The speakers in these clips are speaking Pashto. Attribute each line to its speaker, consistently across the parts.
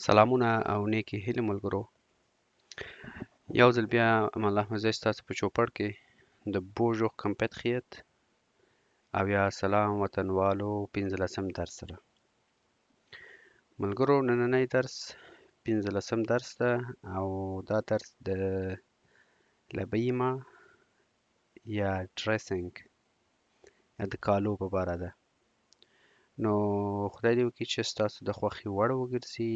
Speaker 1: سلامونه او نیکې هیلې ملګرو. یو ځل بیا امان الله احمدزی ستاسو په چوپړ کې د بوژو کمپتخیت او یا سلام وطنوالو پنځلسم درس سره. ملګرو، نننی درس پنځلسم درس ده او دا درس د لبیما یا ډریسنګ یا د کالو په باره ده. نو خدای دې وکړي چې ستاسو د خوښې وړ وګرځي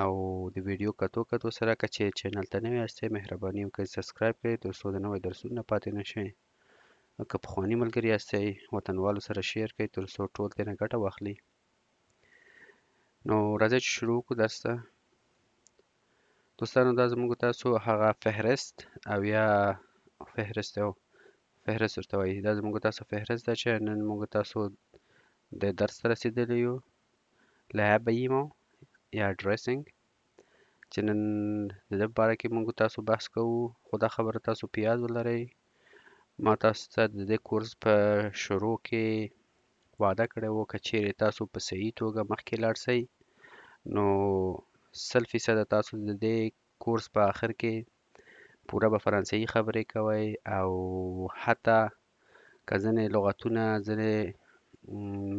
Speaker 1: او د ویډیو کتو کتو سره که چې چینل ته نوی یاستئ، مهرباني وکړئ سبسکرایب کړئ تر څو د نوی درسونو نه پاتې نه شئ، او که پخواني ملګري یاستئ وطنوالو سره شیر کړئ تر څو ټول ترې نه ګټه واخلي. نو راځئ چې شروع وکړو درس ته. دوستانو، دا زموږ تاسو هغه فهرست او یا فهرست او فهرست ورته وایي. دا زموږ تاسو فهرست ده چې نن موږ تاسو د درس ته رسېدلي یو، لعبیمو یا ډریسنګ، چې نن د دې په باره کې موږ تاسو بحث کوو. خو دا خبره تاسو په یاد ولرئ، ما تاسو ته د دې کورس په شروع کې وعده کړې وه که چیرې تاسو په صحیح توګه مخکې لاړ سئ نو 100% تاسو د دې کورس په آخر کې پوره به فرانسوي خبرې کوئ، او حتی که ځینې لغتونه ځینې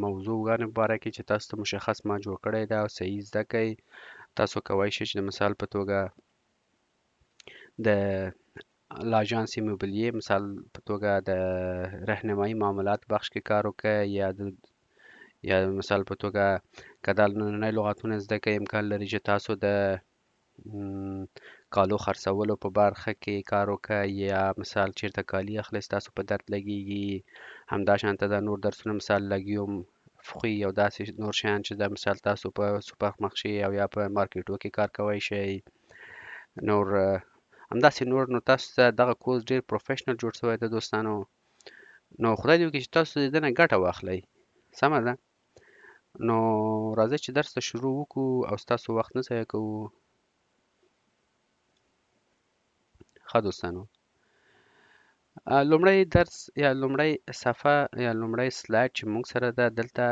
Speaker 1: موضوعګانې په باره کې چې تاسو ته مشخص ما جوړ کړی ده او صحیح زده کړئ، تاسو کوای شئ چې د مثال په توګه د لاژانس ایموبلیې مثال په توګه د رهنمایي معاملات بخش کې کار وکړئ، یا مثال په توګه که دا نننۍ لغتونه زده کړئ امکان لري چې تاسو د کالو خرڅولو په برخه کې کار وکړئ، یا مثال چیرته کالي اخلئ ستاسو په درد لګیږي. همدا شان ته دا نور درسونه مثال لګیوم خوی او داسې نور شیان چې دا مثال تاسو په سوپر مارشې او یا په مارکیټو کې کار کوی شئ، نور همداسې نور. نو تاسو ته دغه کورس ډیر پروفیشنل جوړ شوی دی دوستانو. نو خدای دې وکړي چې تاسو دې نه ګټه واخلئ. سمه ده؟ نو راځئ چې درس ته شروع وکړو او ستاسو وخت نه ضایع کوو. ښه دوستانو، لومړی درس یا لومړی صفحه یا لومړی سلاید چې موږ سره ده دلته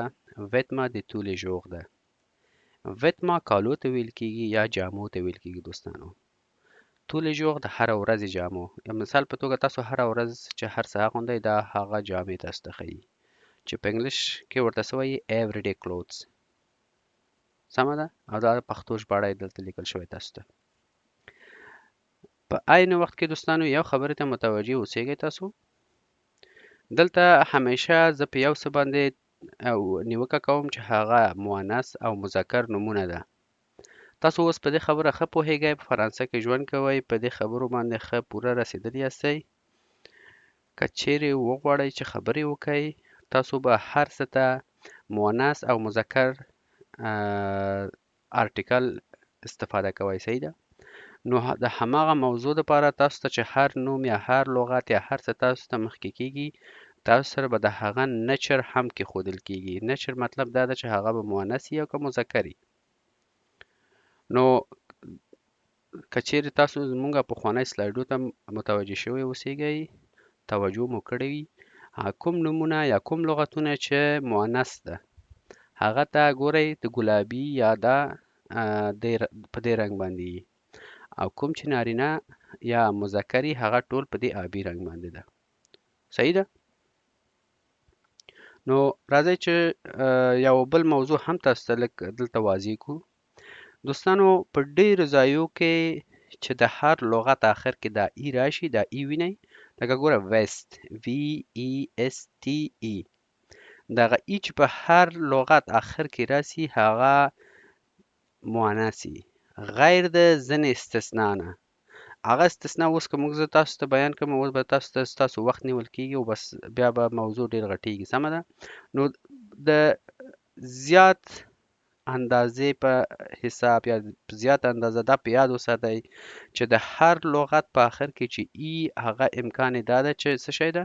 Speaker 1: ویتما د تولې ژوغ ده. ویتما کالو ته ویل کیږي یا جامو ته ویل کیږي دوستانو. تولې ژوغ د هره ورځې جامو، یا مثال په توګه تاسو هره ورځ چې هر څه اغوندئ دا هغه جامې تاسو ته ښیي چې په انګلیش کې ورته څه وایي؟ ایوریډے کلوتس. سمه ده؟ او دا پښتو ژباړه یې دلته لیکل شوی تاسو ته. په عین وخت کې دوستانو یو خبرې ته متوجه اوسېږئ تاسو. دلته همیشه زه په یو څه باندې نیوکه کوم چې هغه مؤنث او مذکر نومونه ده. تاسو اوس په دې خبره ښه پوهېږئ، په فرانسه کې ژوند کوئ، په دې خبرو باندې ښه پوره رسېدلي یاستئ. که چیرې وغواړئ چې خبرې وکړئ تاسو به هر څه ته مؤنث او مذکر آرټیکل استفاده کوئ. صحیح ده؟ نو د هماغه موضوع دپاره تاسو ته چې هر نوم یا هر لغت یا هر څه تاسو ته مخکې کیږي تاسو سره به د هغه نچر هم کېښودل کیږي. نچر مطلب دا ده چې هغه به مؤنث وي او که مذکر وي. نو که چیرې تاسو زموږ پخوانی سلایډو ته متوجه شوي اوسیږئ، توجه مو کړې وي، کوم نومونه یا کوم لغتونه چې مؤنث ده هغه ته ګورئ د ګلابي یا دا په دې رنګ باندې وي، او کوم چې نارینه یا مذکري هغه ټول په دې آبي رنګ باندې ده. صحیح ده؟ نو راځئ چې یو بل موضوع هم تاسو ته لږ دلته واضح کړو. دوستانو، په ډېرو ځایو کې چې د هر لغت آخر کې دا ای راشي، دا ای وینئ، لکه ګوره ویست، وی ای اس تی ای، دغه ای چې په هر لغت آخر کې راسي هغه مؤنث وي، غیر د ځینې استثنا نه. هغه استثنا اوس که موږ زه تاسو ته بیان کړم اوس به تاسو ته ستاسو وخت نیول کیږي او بس بیا به موضوع ډېر غټیږي. سمه ده؟ نو د زیات اندازې په حساب یا زیات اندازه دا په یاد وساتئ چې د هر لغت په آخر کې چې ای هغه امکان یې دا ده چې څه شی ده،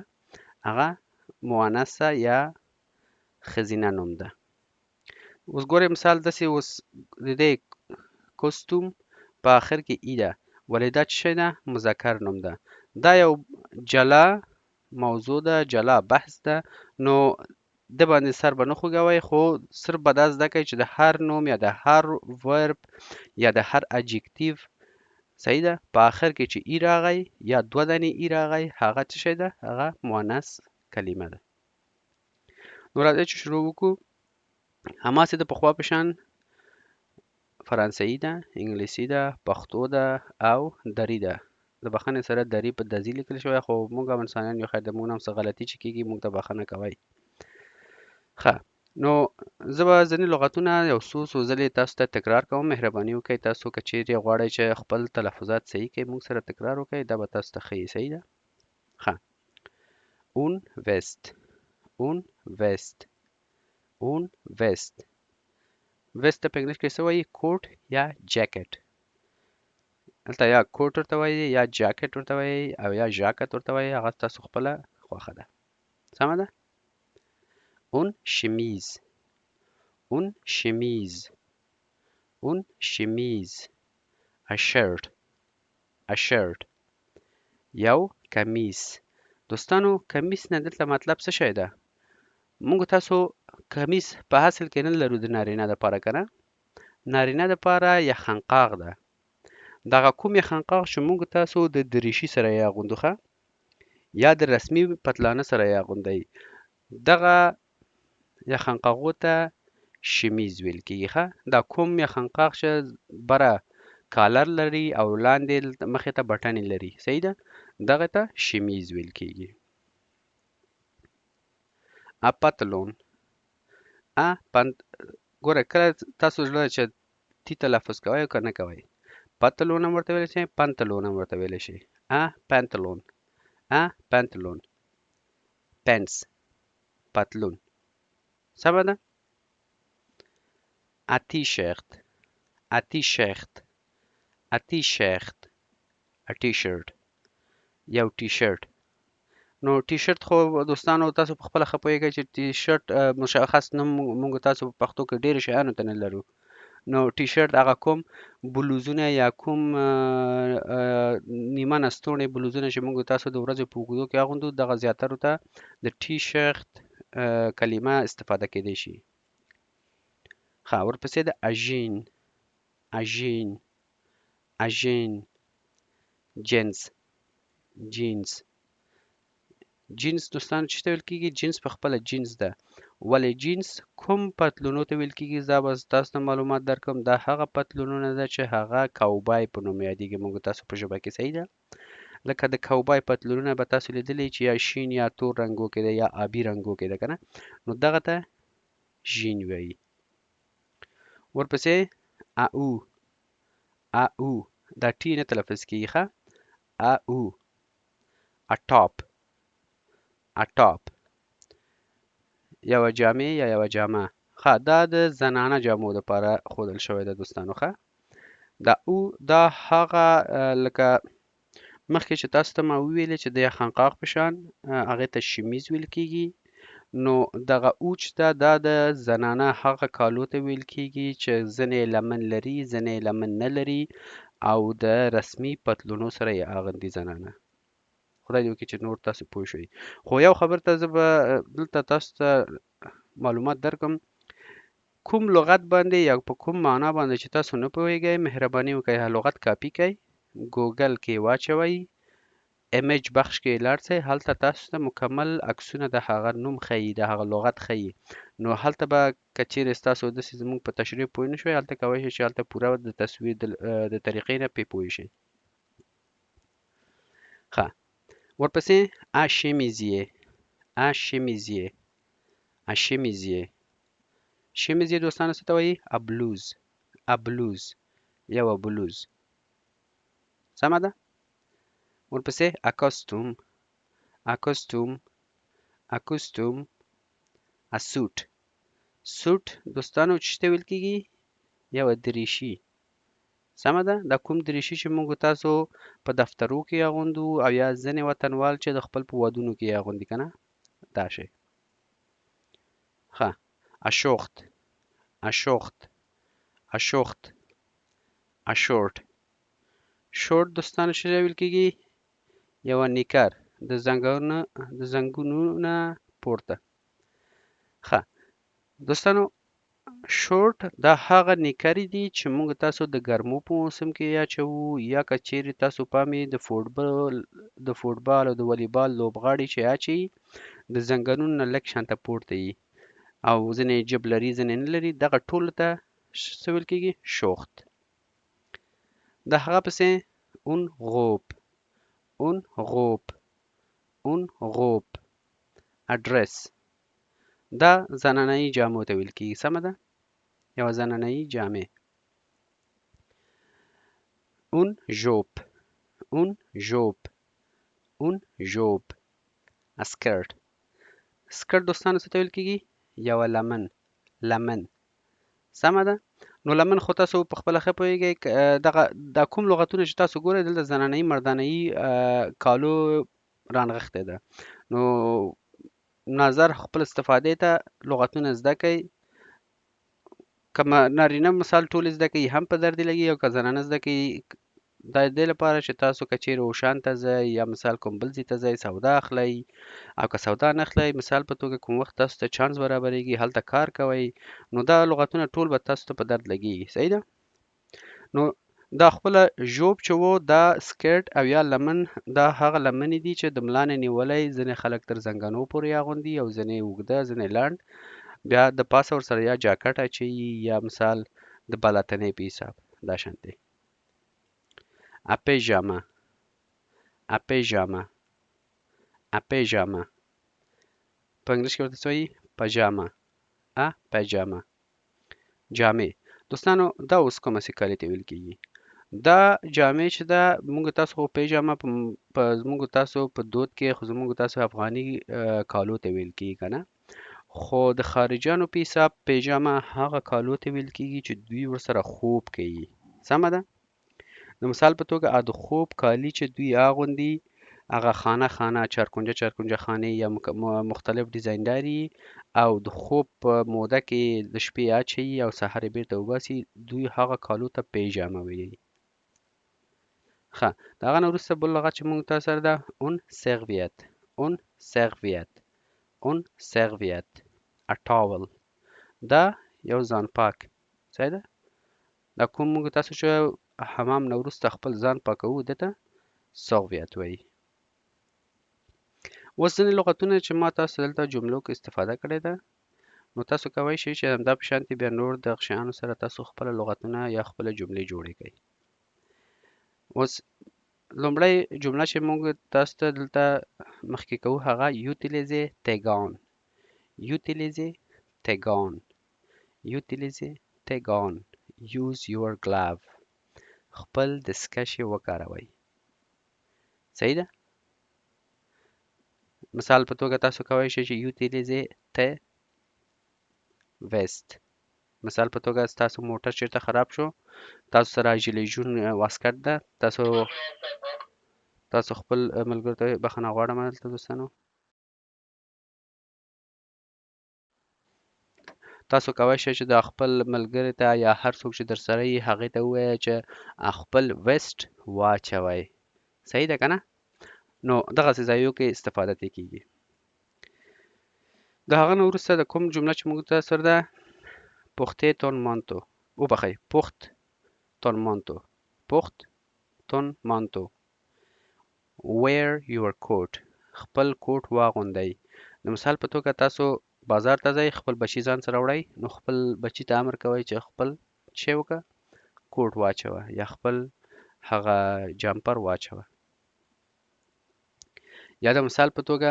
Speaker 1: هغه مؤنثه یا ښځینه نوم ده. اوس ګورئ مثال داسې اوس د دې کوستوم په آخر کې ای ده، ولې دا څه شی ده؟ مذکر نوم ده. دا یو جلا موضوع ده، جلا بحث ده. نو د باندې سر به نه خوږوئ، خو صرف به دا زده کوئ چې د هر نوم یا د هر ورب یا د هر اجکتیو، صحیح ده، په آخر کې چې ای راغی یا دوه دانې ای راغی، هغه څه شی ده؟ هغه مؤنث کلمه ده. نو راځئ چې شروع وکړو. هماسې د پخوا په شان فرانسوي ده، انګلیسي ده، پښتو ده او دري ده. د بخښنې سره دري په دزي لیکل شوی، خو موږ هم انسانان یو، خیر د موږ نه هم څه غلطي چې کېږي موږ ته بخښنه کوئ. ښه، نو زه به ځینې لغتونه یو څو څو ځلې تاسو ته تکرار کوم. مهرباني وکړئ تاسو که چیرې غواړئ چې خپل تلفظات صحیح کړئ موږ سره تکرار وکړئ، دا به تاسو ته ښه وي. صحیح ده؟ ښه، اون ویست، اون ویست، اون ویست. ویست ته په انګلیش کې څه وایي؟ کوټ یا جاکټ. دلته یا کوټ ورته وایي یا جاکټ ورته وایي او یا ژاکت ورته وایي، هغه تاسو خپله خوښه ده. سمه ده؟ اون شمیز، اون شمیز، اون شمیز. ا شرټ، ا شرټ، یو کمیس. دوستانو کمیس نه دلته مطلب څه شی ده؟ موږ تاسو کمیس په اصل کې نه لرو د نارینه دپاره، که نه؟ نارینه دپاره یخنقاق ده. دغه کوم یخنقاق چې موږ تاسو د دریشي سره یې اغوندو، ښه، یا د رسمي پتلانه سره یې اغوندئ، دغه یخنقاغو ته شمیز ویل کېږي. ښه، دا کوم یخنقاق چې بره کالر لري او لاندې مخې ته بټنې لري، صحیح ده، دغه ته شمیز ویل کېږي. ا پتلون، ا پنت. ګوره کله تاسو زړه چې تی تلفظ کوئ او که نه کوئ، پتلون هم ورته ویلی شئ، پنتلون هم ورته ویلی شئ. ا پنتلون، ا پنتلون، پنس، پتلون. سمه ده؟ ا تیشرت، ا تیشرت، ا تیشرت، ا ټي شرټ، یو ټي شرټ. نو ټي شرټ خو دوستانو تاسو په خپله ښه پوهېږئ چې ټي شرټ مشخص نوم موږ تاسو په پښتو کې ډېرو شیانو ته نه لرو. نو ټي شرټ هغه کوم بلوزونه یا کوم نیمه نستوڼې بلوزونه چې موږ تاسو د ورځې په اوږدو کې اغوندو، دغه زیاترو ته د ټي شرټ کلمه استفاده کېدای شي. ښه، ورپسې د اژین، اژین، اژین، جنس، جینز. جینز دوستانو چې ته ویل کېږي؟ جینز په خپله جینز ده. ولې جینز کوم پتلونو ته ویل کېږي؟ زه به تاسو ته معلومات درکړم. دا هغه پتلونونه ده چې هغه کاوبای په نوم یادېږي موږ تاسو په ژبه کې. صحیح ده؟ لکه د کاوبای پتلونونه به تاسو لیدلي چې یا شین یا تور رنګو کې ده یا آبي رنګو کې ده، که نه؟ نو دغه ته ژین وایي. ورپسې ا او، ا او، دا ټي نه تلفظ کېږي. ښه، ا او، ا ټاپ، ا ټاپ، یوه جامې یا یوه جامه. ښه، دا د زنانه جامو دپاره ښودل شوی ده دوستانو. ښه، دا او دا هغه لکه مخکې چې تاسو ته ما وویلې چې د یخنقاق په شان هغې ته شمیز ویل کېږي. نو دغه اوچ ده، دا د زنانه هغه کالو ته ویل کېږي چې ځینې لمن لري، ځینې لمن نه لري او د رسمي پتلونو سره یې اغوندي زنانه. خدای دې وکړي چې نور تاسو پوه شئ. خو یو خبر ته زه به دلته تاسو ته معلومات درکړم. کوم لغت باندې یا په کوم معنا باندې چې تاسو نه پوهېږئ، مهرباني وکړئ هغه لغت کاپي کړئ، ګوګل کې واچوئ، ایمیج بخش کې لاړ شئ، هلته تاسو ته مکمل عکسونه د هغه نوم ښیي، د هغه لغت ښیي. نو هلته به که چیرې ستاسو داسې زموږ په تشریح پوه نه شوئ، هلته کولی شئ چې هلته پوره د تصویر د طریقې نه پرې پوه شئ. ښه، ورپسې ا شمیزیه، ا شمیزیه، ا شمیزیه. شمیزیه دوستانو څه ته وایي؟ ا بلوز، ا بلوز، یوه بلوز. سمه ده؟ ورپسې اکوستوم، اکوستوم، اکوستوم، ا سوټ. سوټ دوستانو چې ته ویل کېږي؟ یوه دریشي. سمه ده؟ دا کوم دریشي چې موږ تاسو په دفترو کې اغوندو او یا ځینې وطنوال چې د خپل په ودونو کې اغوندي، که نه؟ دا شی. ښه، اشوخت، اشوخت، اشوخت، اشورټ. شورټ دوستانو چې ویل کېږي؟ یوه نیکر د زنګونو نه پورته. ښه دوستانو، شورټ دا هغه نیکرې دي چې موږ تاسو د ګرمو په موسم کې اچوو، یا که چیرې تاسو پام یې د فوټبال او د والیبال لوبغاړي چې اچوي د زنګنونو نه لږ شانته پورته یي او ځینې جب لري ځینې نه لري، دغه ټولو ته څه ویل کېږي؟ شوخت. د هغه پسې اون غوب، اون غوب، اون غوب. ادرس دا زنانه جامو ته ویل کېږي، سمه ده؟ یوه زنانه جامې. اون ژوب، اون ژوب، اون ژوب. اسکرټ، سکرټ دوستانو څه ته ویل کېږي؟ یوه لمن، لمن، سمه ده؟ نو لمن خو تاسو په خپله ښه پوهېږئ. دغه دا کوم لغتونه چې تاسو ګورئ دلته زنانه مردانه کالو رانغښتې ده، نو نظر خپل استفادې ته لغتونه زده کړئ. که نارینه مثال ټول زده کوي هم په درد لګي، او که زنانه زده کوي دا د دې لپاره چې تاسو که چیرې اوشان ته ځئ یا مثال کوم بل ځای ته ځئ سودا اخلئ، او که سودا نه اخلئ مثال په توګه کوم وخت تاسو ته چانس برابرېږي هلته کار کوئ، نو دا لغتونه ټول به تاسو ته په درد لګېږي. صحیح ده؟ نو دا خپله ژوب چې و دا سکرټ او یا لمن، دا هغه لمنې دي چې د ملا نه نیولی ځینې خلک تر زنګنو پورې اغوندي او ځینې اوږده ځینې لنډ، بیا د پاسه ورسره یا جاکټ اچوي یا مثال د بالاتنۍ په حساب دا شان دی. اپیژامه، اپیژامه، اپیژامه په انګلیش کې ورته څه وایي؟ پاجامه، ا پاجامه. جامې دوستانو دا اوس کومه سي کالي ته ویل کېږي؟ دا جامې چې ده موږ تاسو خو پیژامه په زموږ تاسو په دود کې خو زموږ تاسو افغاني کالو ته ویل کېږي که نه، خو د خارجانو په حساب پیژامه هغه کالو ته ویل کېږي چې دوی ورسره خوب کوي، سمه ده؟ د مثال په توګه د خوب کالي چې دوی اغوندي هغه خانه خانه چارکنجه چارکنجه خانې یا مختلف ډیزاینډاري او د خوب په موده کې د شپې اچوي او سهار یې بیرته وباسي، دوی هغه کالو ته پیژامه وایي. ښه، د هغه نه وروسته بل لغت چې موږ تاسو سره ده اون سرویت، اون سرویت، اون سرویت. اټاول دا یو ځان پاک، صحیح ده؟ دا کوم موږ تاسو چې حمام نه وروسته خپل ځان پاکوو ده ته سرویت وایي. اوس ځینې لغتونه چې ما تاسو دلته جملو کې استفاده کړې ده، نو تاسو کوی شئ چې همدا په شانتې بیا نور د شیانو سره تاسو خپله لغتونه یا خپله جملې جوړې کړئ. اوس لومړی جمله چې موږ تاسو ته دلته مخکې کوو هغه یوتیلیزې تګان، یوتیلیزې تګان، یوتیلیزې تګان، یوز یور ګلاو، خپل دستکشې وکاروئ. صحیح ده؟ مثال په توګه تاسو کوی شئ چې یوتیلیزې ته ویست، مثال په توګه ستاسو موټر چیرته خراب شو، تاسو سره ژیلې ژون واسکټ ده، تاسو خپل ملګرو ته بخښنه غواړم دلته دوستانو. تاسو کوی شئ چې د خپل ملګري ته یا هر څوک چې در سره یي هغې ته ووایئ چې خپل ویسټ واچوئ. صحیح ده که نه؟ نو دغسې ځایو کې استفاده ترې کېږي. د هغه نه وروسته د کوم جمله چې موږ ته سره ده پختې تون مانتو، وبخښئ پخت تون مانتو، پخت تون مانتو. Wear your coat، خپل کوټ واغوندئ. د مثال په توګه تاسو بازار ته ځئ، خپل بچی ځان سره وړئ، نو خپل بچی ته امر کوئ چې خپل څه وکړه، کوټ واچوه یا خپل هغه جمپر واچوه. یا د مثال په توګه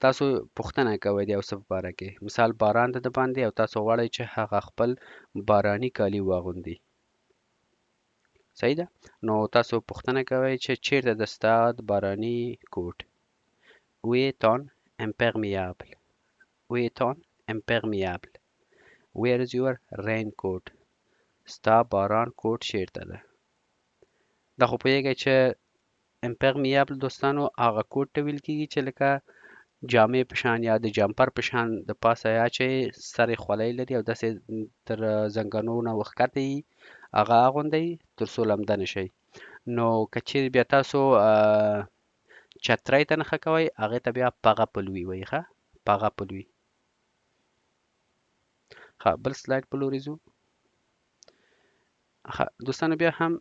Speaker 1: تاسو پوښتنه کوئ د یو څه په باره کې، مثال باران ته د باندې او تاسو غواړئ چې هغه خپل باراني کالي واغوندي، صحیح ده؟ نو تاسو پوښتنه کوئ چې چیرته د ستا د باراني کوټ؟ Où est ton imperméable؟ Où est ton imperméable؟ Where is your raincoat؟ ستا باران کوټ چیرته ده؟ دا خو پوهېږئ چې امپرمیابل دوستانو هغه کوټ ته ویل کېږي چې لکه جامې په شان یا د جمپر په شان د پاسه یا چې سر یې خولۍ لري او داسې تر زنګنو نه وښکته یي، هغه اغوندئ تر څو لمده نه شئ. نو که چیرې بیا تاسو چترۍ ته نښه کوئ هغې ته بیا پغه پلوي وایي. ښه، پغه پلوي. ښه، بل سلایډ په لوري ځو. ښه دوستانو، بیا هم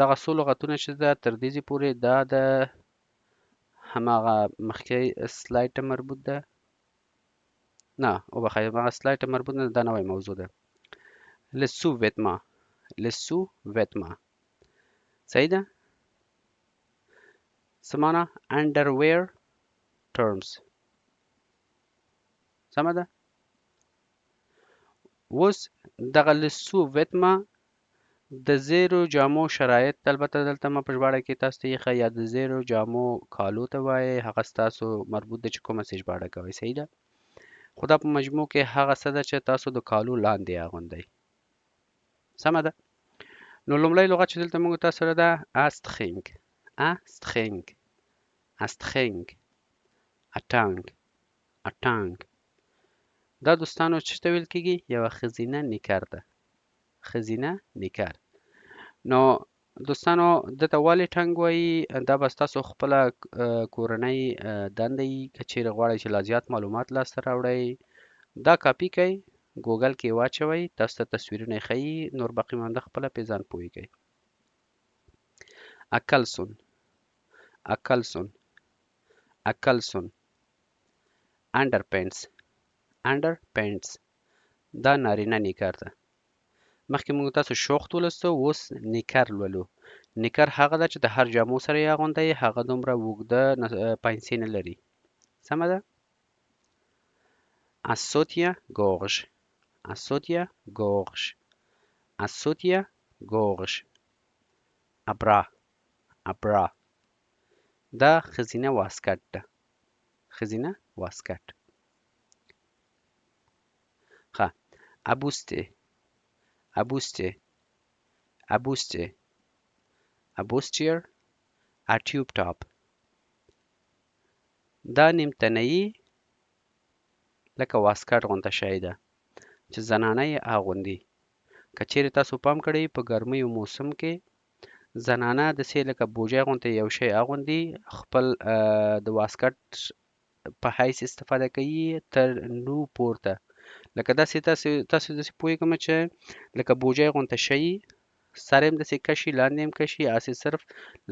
Speaker 1: دغه څو لغتونه چې ده تر دې ځای پورې دا د هماغه مخکې سلایډ ته مربوط ده. نه، وبخښئ، هماغه سلایډ ته مربوط نه ده، دا نوې موضوع ده. Les sous-vêtements، les sous-vêtements، صحیح ده؟ څه معنا؟ Underwear terms، سمه ده؟ اوس دغه les sous-vêtements د زیرو جامو شرایط، البته دلته ما په ژباړه کې تاسو ته ایښی، یا د زیرو جامو کالو ته وایي، هغه ستاسو مربوط ده چې کومه څه ژباړه کوئ، صحیح ده؟ خو دا په مجموع کې هغه څه ده چې تاسو د کالو لاندې اغوندئ، سمه ده؟ نو لومړی لغت چې دلته موږ تاسو سره ده استخینګ، استخینګ، استخینګ، اټانګ، اټانګ. دا دوستانو چې ته ویل کېږي یوه ښځینه نیکر ده، ښځینه نیکر. نو دوستانو دته ولې ټنګ وایي؟ دا به ستاسو خپله کورنۍ دنده وي، که چیرې غواړئ چې لا زیات معلومات لاسته راوړئ دا کاپي کړئ، ګوګل کې یې واچوئ، تاسو ته تصویرونه یې ښیي، نور باقي مانده خپله پرې ځان پوه کړئ. اکلسون، اکلسون، اکلسون، انډر پینټس، انډر پینټس، دا نارینه نیکر ده. مخکې موږ تاسو شوخت ولوستو، اوس نیکر لولو. نیکر هغه ده چې د هر جامو سره یې اغوندی، هغه دومره اوږده پاینسې نه لري، سمه ده؟ اسوتیا ګورژ، اسوتیا ګورژ، اسوتیا ګورژ، ابرا، ابرا، دا ښځینه واسکټ ده، ښځینه واسکټ. ښه، ابوستې، ابوستې، ابوستې، ابوستیر، ا ټیوب ټاپ، دا نیم تنهیي لکه واسکټ غونته شی ده چې زنانه یې اغوندي. که چیرې تاسو پام کړی په ګرمیو موسم کې زنانه داسې لکه بوجۍ غونته یو شی اغوندي، خپل د واسکټ په حیث استفاده کوي تر نو پورته، لکه داسې تاسو داسې پوهېږم چې لکه بوجۍ غونته شی، سر یې هم داسې کشي، لاندې هم کشي، هسې صرف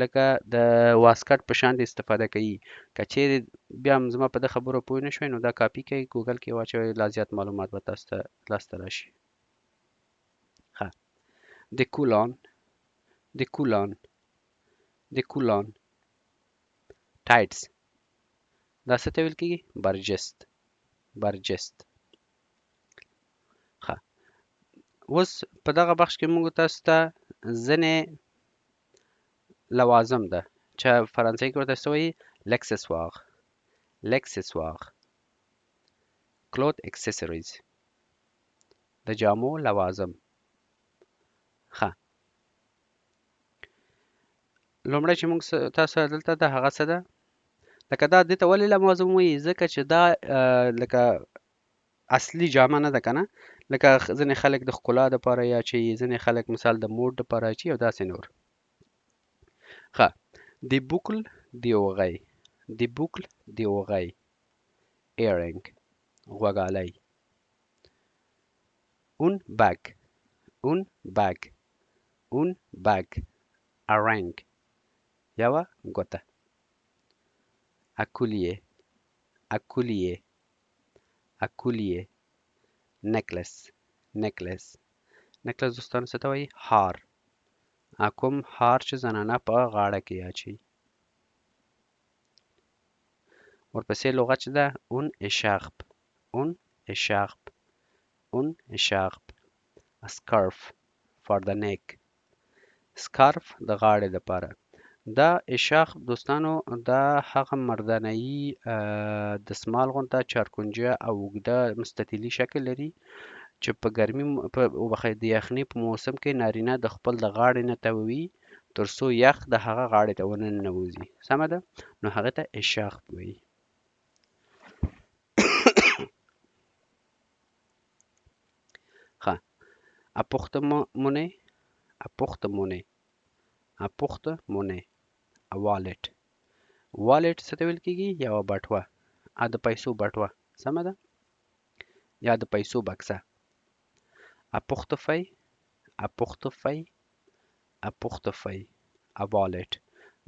Speaker 1: لکه د واسکټ په شان دې استفاده کوي. که چیرې بیا هم زما په دې خبرو پوه نه شوئ نو دا کاپي کړئ، ګوګل کې واچوئ، لا زیات معلومات به تاسو ته لاسته راشي. ښه، د کولان، د کولان، د کولان، ټایټس، دا څه ته ویل کېږي؟ برجست، برجست. ښه، اوس په دغه بخش کې موږ تاسو ته ځینې لوازم ده چې فرانسوي کې ورته څه وایي؟ لکسسوار، لکسسوار، کلوت اکسسوریز، د جامو لوازم. ښه، لومړی چې موږ تاسو دلته ده هغه څه ده؟ لکه دا دې ته ولې لوازم وایي؟ ځکه چې دا لکه اصلي جامه نه ده که نه، لکه ځینې خلک د ښکلا دپاره یا چې ځینې خلک مثال د موډ دپاره چې او داسې نور. ښه، د بوکل د اوغی، د بوکل د اوغی، ایرینګ، غوږالی، اون بګ، اون بګ، اون بګ، ارنګ، یوه ګوته، اکولیه، اکولیه، اکولیه، نکلس، نکلس، نکلس دوستانو څه ته وایي؟ هار، کوم هار چې زنانه په غاړه کې اچوي. ورپسې لغت چې ده اون اشارپ، اون اشارپ، اون اشارپ، سکارف فار د نیک، سکارف د غاړې دپاره. دا اشارپ دوستانو دا هغه مردانهیي دستمال غونته چارکنجه او اوږده مستطیلي شکل لري چې په ګرمي په وبخښئ د یخنۍ په موسم کې نارینه د خپل د غاړې نه تاووي تر څو یخ د هغه غاړې ته ونه ننوځي، سمه ده؟ نو هغه ته اشارپ وایي. ښه، اپوختمونې، اپوختمونې، اپوختمونې، والټ، والټ څه ته ویل کېږي؟ یوه بټوه، د پیسو بټوه، سمه ده؟ یا د پیسو بکسه. A portefeuille, a portefeuille, a portefeuille, a wallet.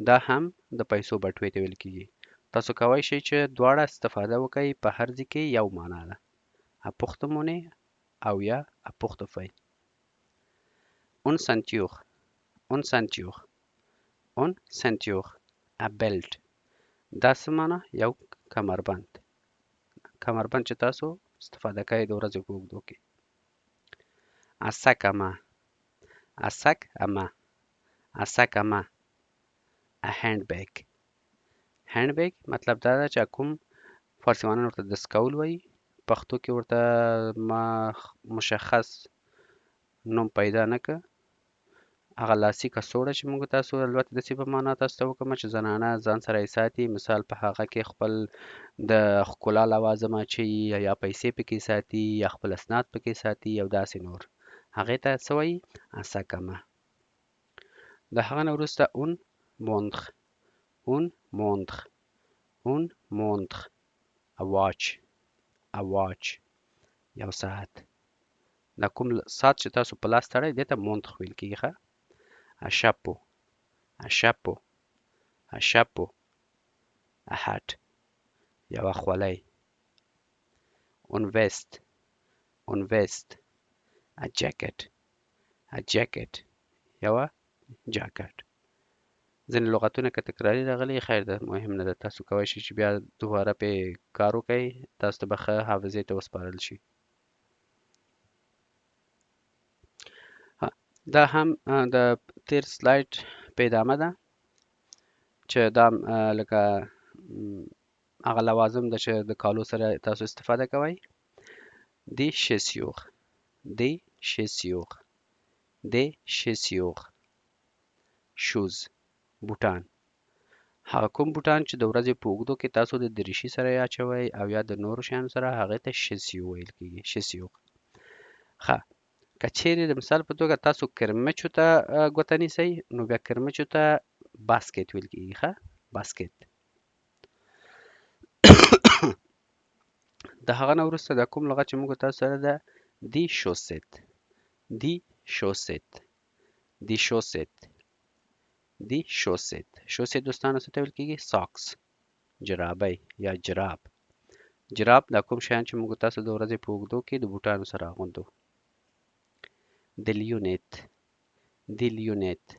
Speaker 1: دا هم د پیسو بټوې ته ویل کیږي. تاسو کوای شئ چې دواړه استفاده وکړئ، په هر ځای کې یو معنا ده. A porte-monnaie او یا a portefeuille. Une ceinture, une ceinture, une ceinture, a belt. دا څه معنا؟ یو کمربند، کمربند چې تاسو استفاده کوئ د ورځې په اوږدو کې. A sac à main, a sac à main, a sac à main, a handbag. Handbag مطلب دا ده چې کوم فارسیوانان ورته دستکول وایي، پښتو کې ورته ما مشخص نوم پیدا نه که. هغه لاسي کڅوړه چې موږ تاسو البته داسې په معنا تاسو ته وکړم چې زنانه ځان سره یې ساتي، مثال په هغه کې خپل د ښکلا لوازم اچوي، یا پیسې پکې ساتي، یا خپل اسناد پکې ساتي او داسې نور، هغې ته څه وایي؟ اسکمه. د هغه نه وروسته une montre, une montre, une montre, a watch, a watch، یو ساعت. دا کوم ساعت چې تاسو په لاس تړئ دې ته montre ویل کېږي. ښه. A chapeau, a chapeau, a chapeau, a hat، یوه خولۍ. Une veste, une veste, a jacket, a jacket، یوه جاکټ. ځینې لغتونه که تکراري راغلي خیر ده، مهم نه ده، تاسو کوی شئ چې بیا دوباره پې کار وکړئ، تاسو ته به ښه حافظې ته وسپارل شي. دا هم د تیر سلایډ په ادامه ده چې دا لکه هغه لوازم ده چې د کالو سره تاسو استفاده کوئ. des chaussures, des chaussures, des chaussures, shoes، بوټان. هغه کوم بوټان چې د ورځې په اوږدو کې تاسو د دریشي سره یې اچوئ او یا د نورو شیانو سره، هغې ته chaussures ویل کېږي، chaussures. ښه، که چیرې د مثال په توګه تاسو کرمچو ته ګوته نیسئ، نو بیا کرمچو ته baskets ویل کېږي. ښه، baskets. د هغه نه وروسته دا کوم لغت چې موږ تاسو سره ده، des chaussettes, des chaussettes, des chaussettes, des chaussettes. Chaussettes دوستانو څه ته ویل کېږي؟ socks، جرابی یا جراب. جراب دا کوم شیان چې موږ تاسو د ورځې په اوږدو کې د بوټانو سره اغوندو. Des lunettes, des lunettes,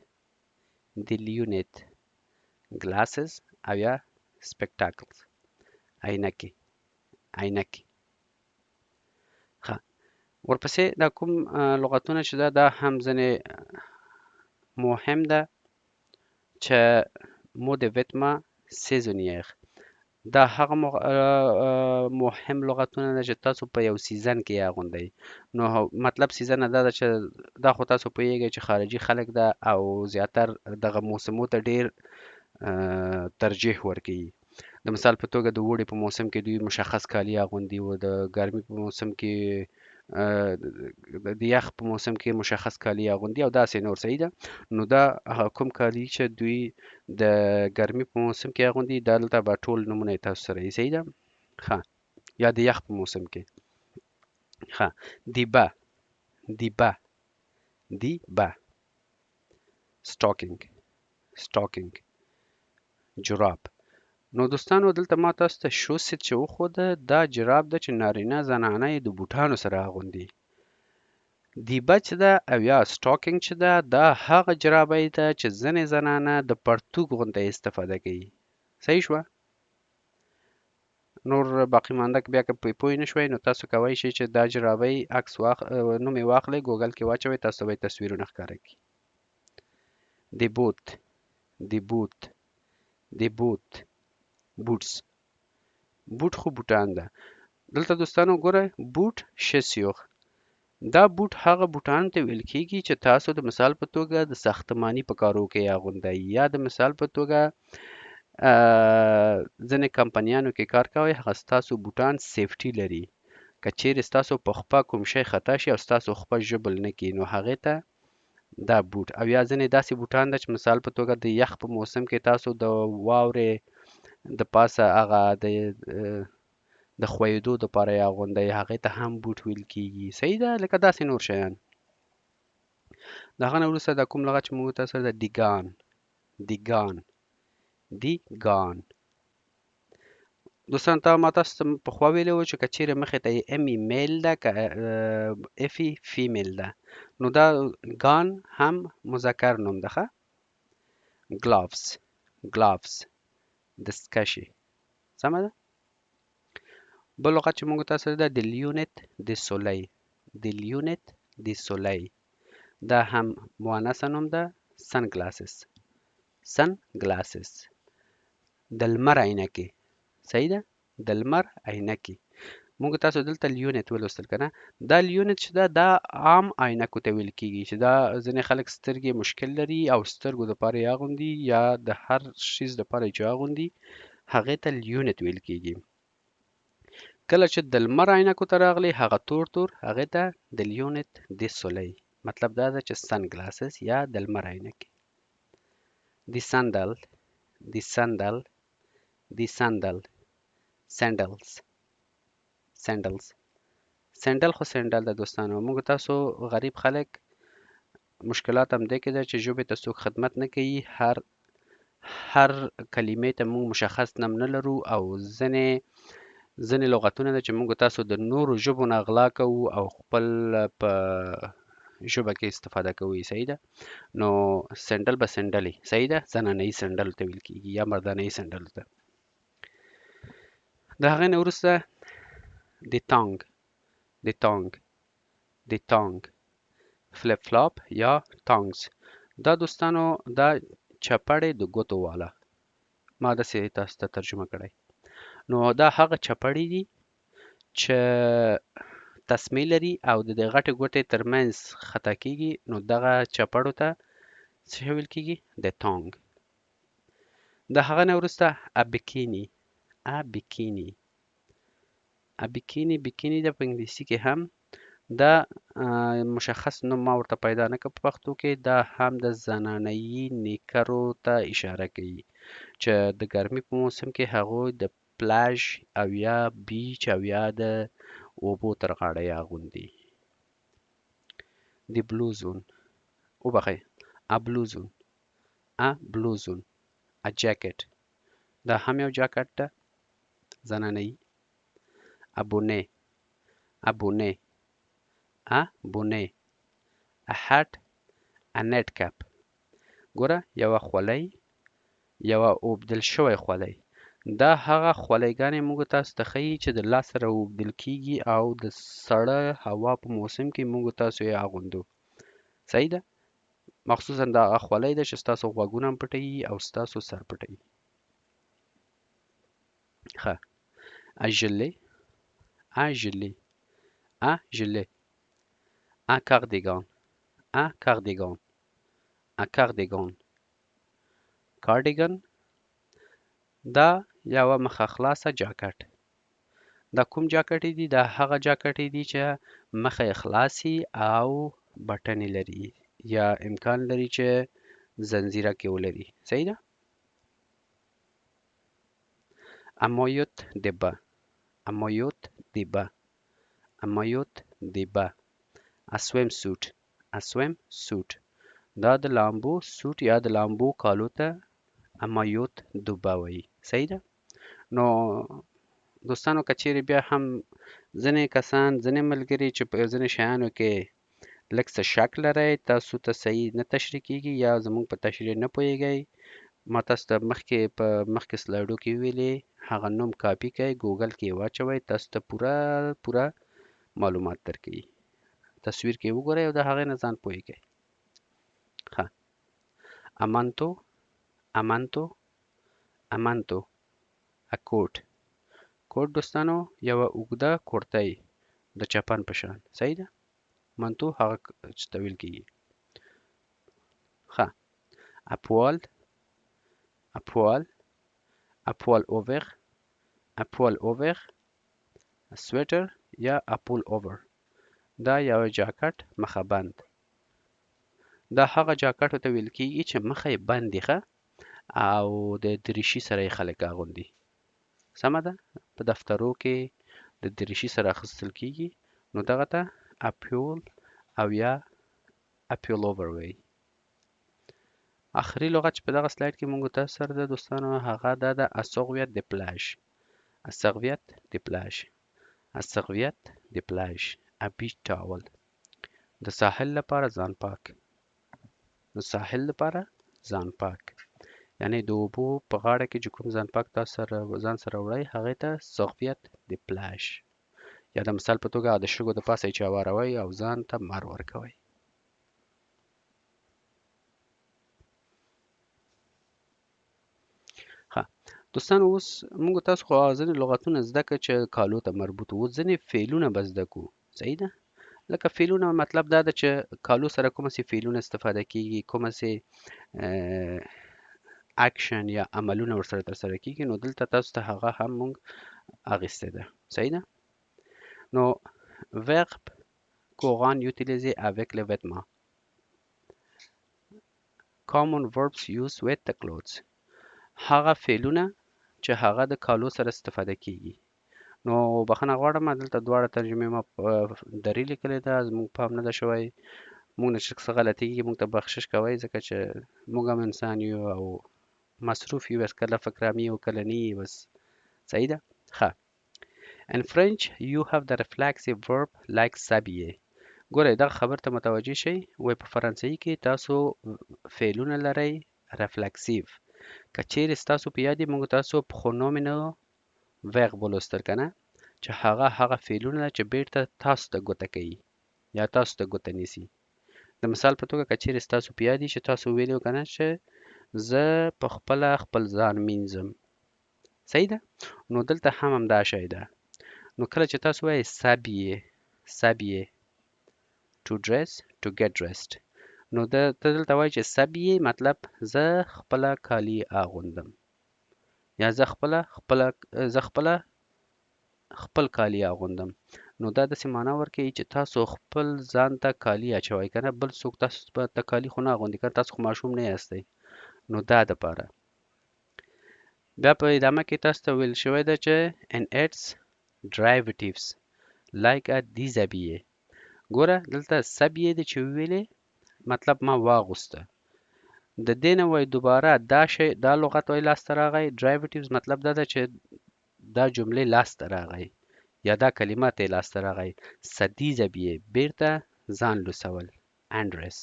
Speaker 1: des lunettes, glasses او یا spectacles، عینکې، عینکې. ښه، ورپسې دا کوم لغتونه چې ده، دا هم ځینې مهم ده چې mot de vêtements saisonniers. دا هغه مهم لغتونه ده چې تاسو په یو season کې یې اغوندئ. نو مطلب season دا ده چې دا خو تاسو پوهیږئ چې خارجي خلک ده او زیاتر دغه موسمو ته ډیر ترجیح ورکوي. د مثال په توګه د اوړي په موسم کې دوی مشخص کالي اغوندي، او د ګرمي په موسم کې د یخ په موسم کې مشخص کالي اغوندي او داسې نور. صحیح ده. نو دا هغه کوم کالي چې دوی د ګرمي په موسم کې اغوندي، دلته به ټول نومونه یې تاسو سره یې. صحیح ده. ښه، یا د یخ په موسم کې. ښه، des bas, des bas, des bas, stocking, stocking، جراب. نو دوستانو دلته ما تاسو ته chaussettes چې وښوده، دا جراب ده چې نارینه زنانه یې د بوټانو سره اغوندي. des bas چې ده او یا stocking چې ده، دا هغه جرابۍ ده چې ځینې زنانه د پرتوګ غوندې استفاده کوي. صحیح شوه؟ نور باقي مانده که بیا که پرې پوه نه شوئ، نو تاسو کوی شئ چې دا جرابۍ عکس نوم یې واخلئ، ګوګل کې واچوئ، تاسو ته به یې تصویرونه ښکاره کړي. Des bottes, des bottes, des bottes, boots. بوټ خو بوټان ده. دلته دوستانو ګورئ، bottes chaussures. دا بوټ هغه بوټان ته ویل کیږي چې تاسو د مثال په توګه د ساختماني په کارو کې یې اغوندئ، یا د مثال په توګه ځینې کمپنیانو کې کار کوئ، هغه ستاسو بوټان safety لري. که چیرې ستاسو په خپه کوم شی خطا شي او ستاسو خپه ژوبل نه کړي، نو هغې ته دا بوټ. او یا ځینې داسې بوټان ده چې مثال په توګه د یخ په موسم کې تاسو د واورې د پاسه هغه د ښویېدو دپاره یې اغوندی، هغې ته هم بوټ ویل کیږي، صحیح ده؟ لکه داسې نور شیان. د هغه نه وروسته دا کوم لغت چې موږ تاسو سره ده، دیګان، دیګان، دیګان. دوستان تا ما تاسو ته پخوا ویلي وو چې که چیرې مخې ته یې ام میل ده که اف فیمیل ده، نو دا ګان هم مذکر نوم ده. ښه، ګلاوز، ګلاوز دستکشې، سمه ده؟ بل لغت چې موږ تاسو سره ده د لیونت د سولی، د لیونت د سولی، دا هم مؤنثه نوم ده. سن ګلاسز، سن ګلاسز د لمر عینکې، صحیح ده؟ د لمر عینکې. موږ تاسو دلته لیونت ولوستل که نه؟ دا لیونت چې ده دا عام عینکو ته ویل کیږي، چې دا ځینې خلک سترګې مشکل لري او سترګو دپاره یې اغوندي یا د هر شیز دپاره یې چې اغوندي هغې ته لیونت ویل کیږي. کله چې د لمر عینکو ته راغلې هغه تور تور، هغې ته د لیونت د سولی، مطلب دا ده چې سن ګلاسز یا د لمر عینکې. د سندل، د سندل، د سندل، سینډلز، سینډلز، سینډل خو سینډل ده دوستانو. موږ تاسو غریب خلک مشکلات هم دې کې ده چې ژبې ته څوک خدمت نه کوي، هر هر کلمې ته موږ مشخص نوم نه لرو او ځینې ځینې لغتونه ده چې موږ تاسو د نورو ژبو نه غلا کوو او خپل په ژبه کې استفاده کوو، صحیح ده؟ نو سینډل به سینډلې، صحیح ده؟ زنانه یي سینډل ته ویل کېږي یا مردانه یي سینډل ته. د هغې نه وروسته د تانګ، د تانګ، د تانګ، فلپ فلاپ یا تانګز. دا دوستانو دا چپړې د ګوتو والا، ما داسې تاسو ته ترجمه کړی. نو دا هغه چپړې دي چې تسمې لري او د دې غټې ګوتې ترمنځ خطا کیږي، نو دغه چپړو ته څه ویل کیږي؟ د تانګ. د هغه نه وروسته ابکینی، ابکینی، ابکینی، بکینی ده په انګلیسي کې هم دا مشخص نوم ما ورته پیدا نه کړ په پښتو کې. دا هم د زنانه یي نیکرو ته اشاره کوي چې د ګرمي په موسم کې هغوی د پلاژ او یا بیچ او یا د اوبو تر غاړه یې اغوندي. د بلوزون، وبخښئ، ا بلوزون، ا بلوزون، ا جاکټ، دا هم یو جاکټ ده زنانه یي. ا بونې، ا بونې، ا بونې، ا هټ، ا نیټ کپ. ګوره یوه خولۍ، یوه اوبدل شوی خولۍ، دا هغه خولۍګانې موږ تاسو ته ښیي چې د لاس سره اوبدل کیږي او د سړه هوا په موسم کې موږ تاسو یې اغوندو، صحیح ده؟ مخصوصا دا هغه خولۍ ده چې ستاسو غوږونه هم پټوي او ستاسو سر پټوي. ښه، اژلې، اژلې، اژلې، ا کاردیګان، ا کاردیګان، ا کاردیګان، کارډیګن. دا یوه مخه خلاصه جاکټ. دا کوم جاکټ دي؟ دا هغه جاکټ دي چې مخه یې خلاصي او بټنې لري یا امکان لري چې زنځیره کې ولري، صحیح ده؟ امایوت دبه، امایوت دبه، امایوت دبه، ا سویم سوټ، ا سویم سوټ، دا د لامبو سوټ یا د لامبو کالو ته امایوت دوبه وایي، صحیح ده؟ نو دوستانو که چیرې بیا هم ځینې کسان، ځینې ملګري چې په ځینې شیانو کې لږ څه شک لرئ، تاسو ته صحیح نه تشریح کیږي یا زموږ په تشریح نه پوهیږئ، ما تاسو ته مخکې په مخکې سلایډو کې ویلي، هغه نوم کاپي کړئ، ګوګل کې یې واچوئ، تاسو ته پوره پوره معلومات درکوي. تصویر کې وګورئ او د هغې نه ځان پوه کړئ. ښه، امانتو، امانتو، امانتو، ا کوټ، کوټ دوستانو یوه اوږده کورتۍ د چپن په شان، صحیح ده؟ منتو هغه چې ته ویل کیږي. ښه، اپوال، اپوال، اپوال اوور، اپوال اوور، سویټر یا اپول اوور، دا یو جاکټ مخه بند. دا هغه جاکټو ته ویل کیږي چې مخه یې بند دي، ښه، او د دریشي سره یې خلک اغوندي، سمه ده؟ په دفترو کې د دریشي سره اخیستل کیږي نو دغه ته اپیول او یا اپیولوور وایي. اخري لغت چې په دغه سلاید کې موږ تاسو سره ده دوستانو هغه دا ده اسغویت د پلاژ. اسغویت د پلاژ، اسغویت د پلاژ، ا بیچ ټاول، د ساحل لپاره ځان پاک، د ساحل لپاره ځان پاک، یعنی د اوبو په غاړه کې چې کوم ځان پاک تاسو سره ځان سره وړئ هغې ته سغویت د پلاژ، یا د مثال په توګه د شګو د پاسه یې چې اواروئ او ځان ته مر ورکوئ. ښه دوستان، اوس موږ تاسو خو ځینې لغتونه زده کړه چې کالو ته مربوط وو، ځینې فعلونه به زده کړو. صحیح ده؟ لکه فعلونه مطلب دا ده چې کالو سره کومه سي فعلونه استفاده کیږي، کومه سي اکشن یا عملونه ورسره ترسره کیږي، نو دلته تاسو ته هغه هم موږ اخیستې ده. صحیح ده؟ نو verbe courant utilisé avec les vêtements. Common verbs used with the clothes. هغه فعلونه چې هغه د کالو سره استفاده کیږي. نو بخښنه غواړم، دلته دواړه ترجمې ما په دري لیکلې ده، زموږ پام نه ده شوی، موږ نه چې څه غلطي کیږي موږ ته بخشش کوئ، ځکه چې موږ هم انسان یو او مصروف یو، بس کله فکرامي او کله نه یي، بس صحیح ده. ښه، In French you have the reflexive verb like s'habiller. ګورئ دغه خبر ته متوجه شئ، وایي په فرانسوي کې تاسو فعلونه لرئ رفلکسیو. که چیرې ستاسو په یاد موږ تاسو پرونومینو verb ولوستل که نه، چې هغه هغه فعلونه ده چې بیرته تاسو ته ګوته کوي یا تاسو ته ګوته نیسي. د مثال په توګه که چیرې ستاسو په یاد چې تاسو ویلي که نه چې زه په خپله خپل ځان مینځم، صحیح ده؟ نو دلته هم همدا شی ده. نو کله چې تاسو وایئ s'habiller، s'habiller to dress، to get dressed، نو ته دلته وایي چې s'habiller مطلب زه خپله کالي اغوندم، یا زه خپله خپله زه خپله خپل کالي اغوندم. نو دا داسې معنا ورکوي چې تاسو خپل ځان ته کالي اچوئ که نه، بل څوک تاسو ته کالي خو نه اغوندي که نه، تاسو خو ماشوم نه یاستئ. نو دا دپاره بیا په ادامه کې تاسو ته ویل شوی ده چې in its derivatives like a déshabiller. ګوره دلته s'habiller دی چې وویلې مطلب ما واغوسته، د دې نه وایي دوباره دا شی دا لغت وایي لاسته راغی. derivatives مطلب دا ده چې دا جملې لاسته راغی یا دا کلمه ته لاسته راغی. se déshabiller بیرته ځان لوڅول، undress.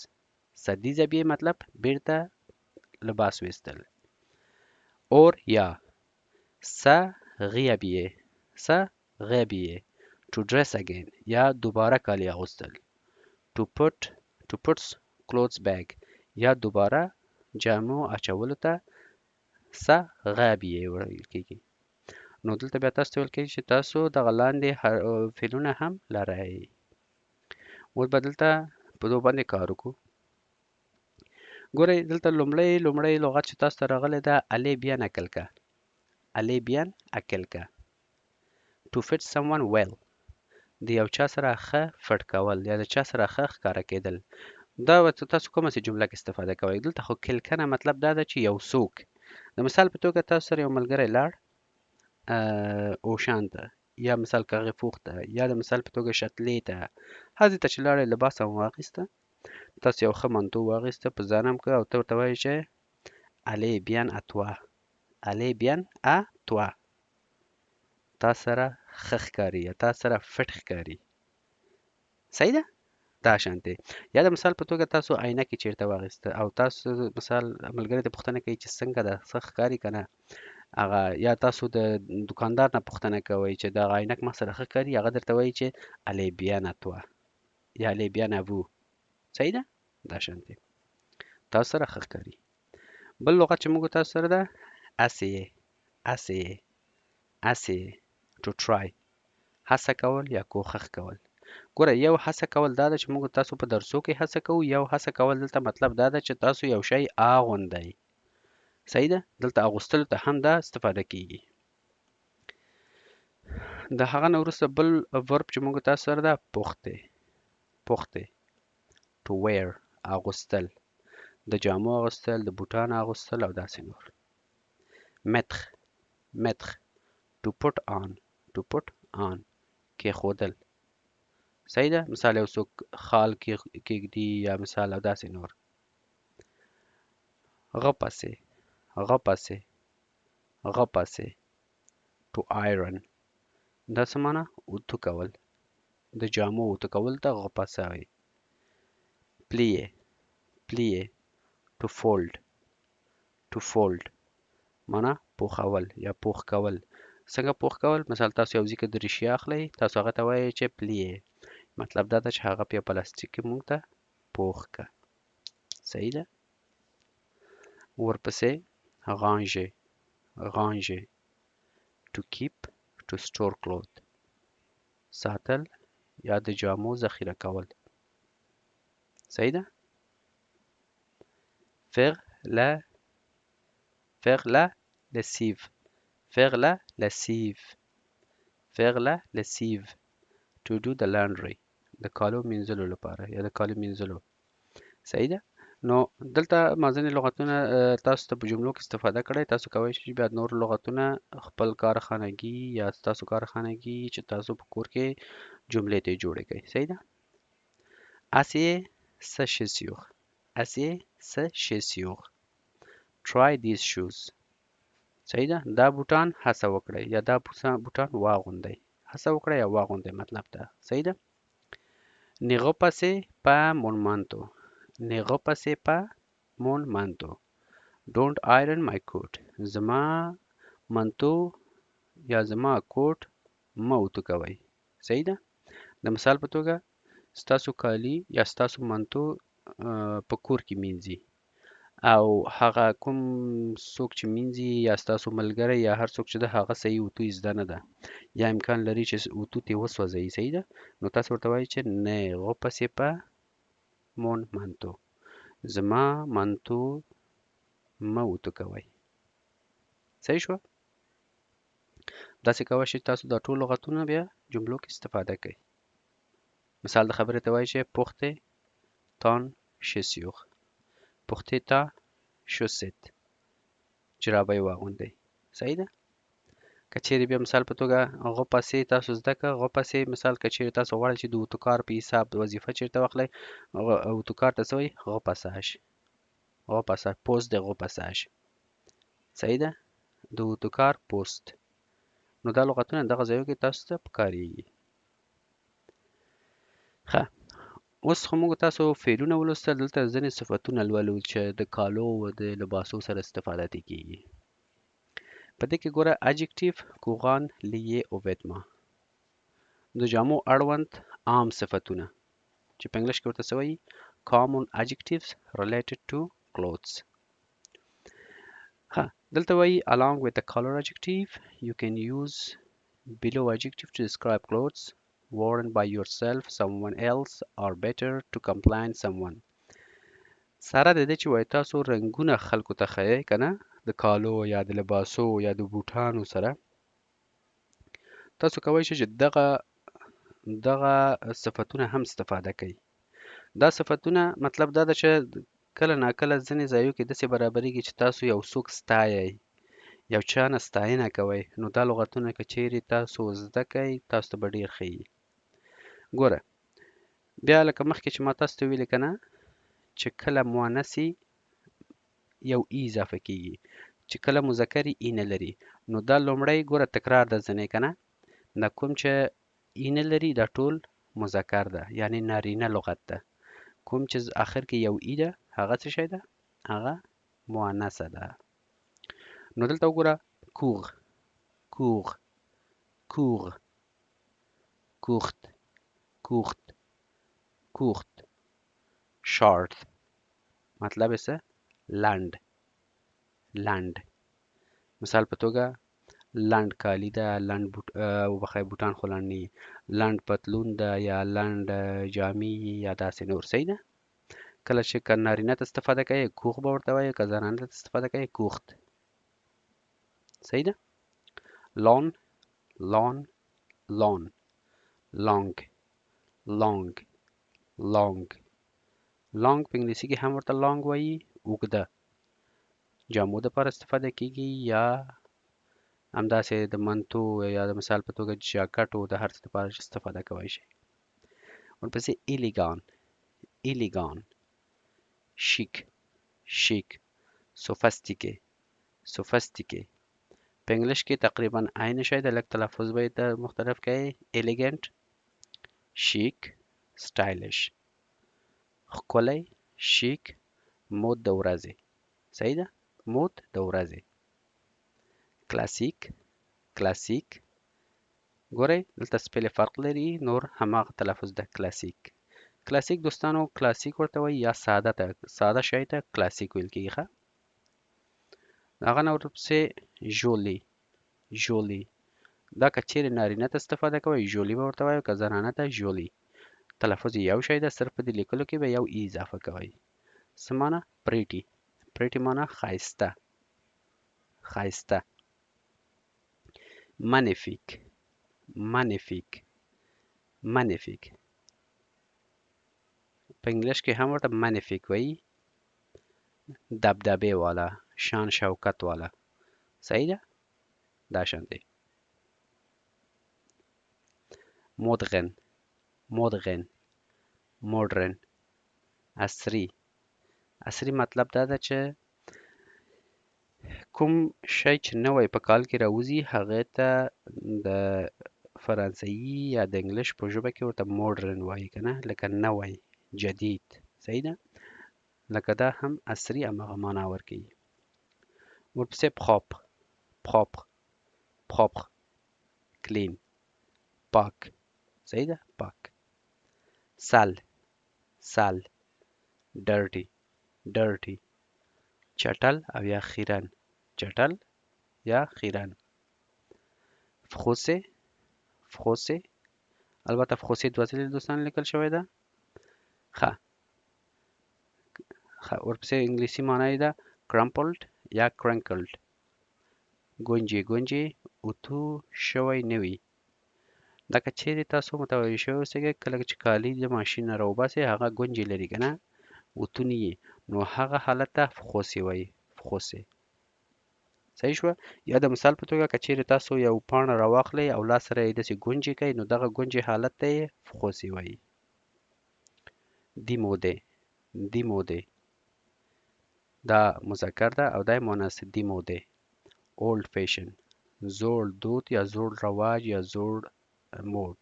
Speaker 1: se déshabiller مطلب بیرته لباس ویستل. اور یا se rhabiller، se rhabiller to dress again یا دوباره کالي اغوستل. to put to puts clothes back یا دوباره جامو اچولو ته se rhabiller ویل کیږي. نو دلته بیا تاسو ته ویل کیږي چې تاسو دغه لاندې فعلونه هم لرئ. اوس به دلته په دو باندې کار وکړو. ګورئ دلته لومړی لومړی لغت چې تاسو ته راغلی ده aller bien à quelqu'un. aller bien à quelqu'un to fit someone well، د یو چا سره ښه فټ کول یا د چا سره ښه ښکاره کېدل. دا تاسو کومه سي جمله کې استفاده کوئ؟ دلته خو quelqu'un مطلب دا ده چې یو څوک، د مثال په توګه تاسو سره یو ملګری لاړ اوشان ته، یا مثال کارفور ته، یا د مثال په توګه شتلې ته، هر ځای ته چې لاړی لباس هم واخیسته، تاسو یو ښه منتو واخیسته په ځان هم که، او ته ورته وایې چې aller bien à toi، aller bien à toi، تا سره ښه ښکاري یا تا سره فټ ښکاري. صحیح ده؟ دا شانتې. یا د مثال په توګه تاسو عینکې چیرته واخیسته او تاسو مثال ملګری ته پوښتنه کوي چې څنګه ده، ښه ښکاري که نه، هغه یا تاسو د دکاندار نه پوښتنه کوئ چې دغه عینک ما سره ښه ښکاري، هغه درته وایي چې aller bien à toi یا aller bien à vous. صحیح ده؟ دا شانتې تاسو سره ښه ښکاري. بل لغت چې موږ تاسو سره ده essayer، essayer، essayer to try، هڅه کول یا کوښښ کول. ګوره یو هڅه کول دا ده چې موږ تاسو په درسو کې هڅه کوو، یو هڅه کول دلته مطلب دا ده چې تاسو یو شی اغوندئ. صحیح ده؟ دلته اغوستلو ته هم دا استفاده کیږي. د هغه نه وروسته بل verb چې موږ تاسو سره ده porter، porter to wear، اغوستل، د جامو اغوستل، د بوټانو اغوستل او داسې نور. mettre، mettre to put on، to put on کېښودل. صحیح ده؟ مثال یو څوک خال کېږدي یا مثال او داسې نور. غپسې، غپسې، غپسې، to iron. دا څه معنی؟ اوتو کول، د جامو اوتو کول ته غپسه وایي. پلیې، پلیې، to fold، to fold معنی پوخول یا پوخ کول. څنګه پوخ کول؟ مثال تاسو یو ځای کې دریشي اخلئ، تاسو هغه ته وایئ چې پلیې، مطلب دا ده چې هغه په یو پلاستیک کې مونږ ته پوخ که. صحیح ده؟ ورپسې غانژې، غانژې، to keep، to store cloth، ساتل یا د جامو ذخیره کول. صحیح ده؟ faire la، faire la lessive، faire la lessive، faire la lessive، to do the laundry، د کالو مینځلو لپاره یا د کالو مینځلو. صحیح ده؟ نو دلته ما ځینې لغتونه تاسو ته په جملو کې استفاده کړی. تاسو کولی شئ بیا نور لغتونه خپل کارخانګي یا تاسو کارخانګي چې تاسو په کور کې جملې ته جوړې کړئ. صحیح ده؟ اسیې څه شیسیوغ، اسیې څه شیسیوغ، try these shoes. صحیح ده؟ دا بوټان هڅه وکړئ یا دا بوټان واغوندئ. هڅه وکړئ یا واغوندئ مطلب ده. صحیح ده؟ نغه پسې په مون مانتو، نغه پسې په مون مانتو، don't iron my coat، زما منتو یا زما کوټ مه اوتو کوئ. صحیح ده؟ د مثال په توګه ستاسو کالي یا ستاسو منتو په کور کې مینځي او هغه کوم څوک چې مینځي یا ستاسو ملګری یا هر څوک چې ده هغه صحیح اوتو یې زده نه ده یا امکان لري چې اوتو ترې وسوځوي. صحیح ده؟ نو تاسو ورته وایئ چې نه غوپسې په مون منتو، زما منتو مه اوتو کوئ. صحیح شوه؟ داسې کولی شئ تاسو دا ټول لغتونه بیا جملو کې استفاده کړئ. مثال د خبرې ته وایي چې پوښتې تان شسیوغ، پوښتې تا شوسیت، جرابې واغوندئ. صحیح ده؟ که چیرې بیا مثال په توګه غوپسې تاسو زده که غوپسې، مثال که چیرې تاسو غواړئ چې د اتوکار په حساب وظیفه چیرته واخلئ، اتوکار ته څه وایي؟ غوپساژ، غوپساژ، پوست د غوپساژ. صحیح ده؟ د اتوکار پوست. نو دا لغتونه دغه ځایو کې تاسو ته پکارېږي. ښه، اوس خو موږ تاسو فعلونه ولوستل، دلته ځینې صفتونه لولو چې د کالو او د لباسو سره استفاده ترې کېږي. په دې کې ګوره adjective کوغان لیې او ویتما، د جامو اړوند عام صفتونه چې په انګلیش کې ورته څه وایي؟ common adjectives related to clothes. ښه، دلته وایي along with the color adjective you can use below adjective to describe clothes worn by yourself, someone else, or better to complain someone. سره د دې چې وایي تاسو رنګونه خلکو ته ښیئ که نه، د کالو یا د لباسو یا د بوټانو سره تاسو کولی شئ چې دغه صفتونه هم استفاده کړئ. دا صفتونه مطلب دا ده چې کله ناکله ځینې ځایو کې داسې برابرېږي چې تاسو یو څوک ستایئ، یو چا نه ستاینه کوئ، نو دا لغتونه که چیرې تاسو زده کړئ تاسو ته به ډېر ښه وي. ګوره بیا لکه مخکې چې ما تاسو ته ویلي که نه چې کله مؤنث یو ای اضافه کیږي، چې کله مذکر ای نه لري، نو دا لومړی ګوره تکرار ده ځینې که نه، دا کوم چې ای نه لري دا ټول مذکر ده، یعنی نارینه لغت ده. کوم چې آخر کې یو ای ده هغه څه شی ده؟ هغه مؤنثه ده. نو دلته وګوره کوغ، کوغ، کوغ، کوخت، کوخت، کوخت، شارت، مطلب یې څه؟ لنډ، لنډ. مثال په توګه لنډ کالي ده، لنډ بوټ، وبخښئ بوټان خو لنډ نه وي، لنډ پتلون ده یا لنډ جامې یا داسې نور. صحیح ده؟ کله چې که نارینه ته استفاده کوي کوخ به ورته وایي، که زنانه ته استفاده کوي کوخت. صحیح ده؟ لون، لون، لون، لونګ، لونګ، لونګ. لونګ په انګلیسي کې هم ورته لونګ وایي، اوږده جامو دپاره استفاده کیږي یا همداسې د منتو یا د مثال په توګه جاکټو د هر څه لپاره استفاده کوی شئ. ورپسې ایلیګان، ایلیګان، شیک، شیک، سوفستیکې، سوفستیکې. په انګلیش کې تقریبا عین شی د لږ تلفظ به یې مختلف کوي. ایلیګنټ، شیک، سټایلش، ښکلی، شیک، مود د ورځې. صحیح ده، مود د ورځې. کلاسیک، کلاسیک، ګورئ دلته سپیلې فرق لري، نور هماغه تلفظ ده. کلاسیک، کلاسیک دوستانو کلاسیک ورته وایي یا ساده ته، ساده شی ته کلاسیک ویل کېږي. ښه، هغه نه ورپسې ژولي، ژولي، دا که چیرې نارینه ته استفاده کوئ ژولي به ورته وایو، که زنانه ته ژولي. تلفظ یې یو شی ده، صرف په دې لیکلو کې به یو ای اضافه کوئ. څه معنی؟ پریټي، پریټي معنی ښایسته، ښایسته. منیفیک، منیفیک، منیفیک، په انګلیش کې هم ورته منیفیک وایي، دبدبې والا، شان شوکت والا. صحیح ده، دا شان دی. مدغن، مدغن، مډرن، عصري. عصري مطلب دا ده چې کوم شی چې نوی په کال کې راوځي هغې ته د فرانسوي یا د انګلیش په ژبه کې ورته مډرن وایي که نه، لکه نوی، جدید. صحیح ده، لکه دا هم عصري هماغه معنا ورکوي. ورپسې پخاپ، پخاپ، پخاپ، کلین، پاک. صحیح ده، پاک. سل، سل، ډرټي، ډرټي، چټل او یا خیرن، چټل یا خیرن. فخوسې، فخوسې، البته فخوسې دوه ځلې دوستان لیکل شوې ده. ښه ښه، ورپسې انګلیسي معنی یې ده کرمپلډ یا کرنکلډ، ګونجې ګونجې، اوتو شوی نه وي. دا که چیرې تاسو متوجه شوي اوسئ، کله چې کالي د ماشین نه راوباسئ هغه ګونجې لري که نه، اوتو نه یي، نو هغه حالت ته فخوسې وایي، فخوسې. صحیح شوه؟ یا د مثال په توګه که چیرې تاسو یو پاڼه راواخلئ او لاس سره یې داسې ګونجې کړئ، نو دغه ګونجې حالت ته یې فخوسې وایي. دیمودې، دیمودې، دا مذکر ده او دا یې مؤنث، دیمودې. اولډ فیشن، زوړ دود یا زوړ رواج یا زوړ موډ.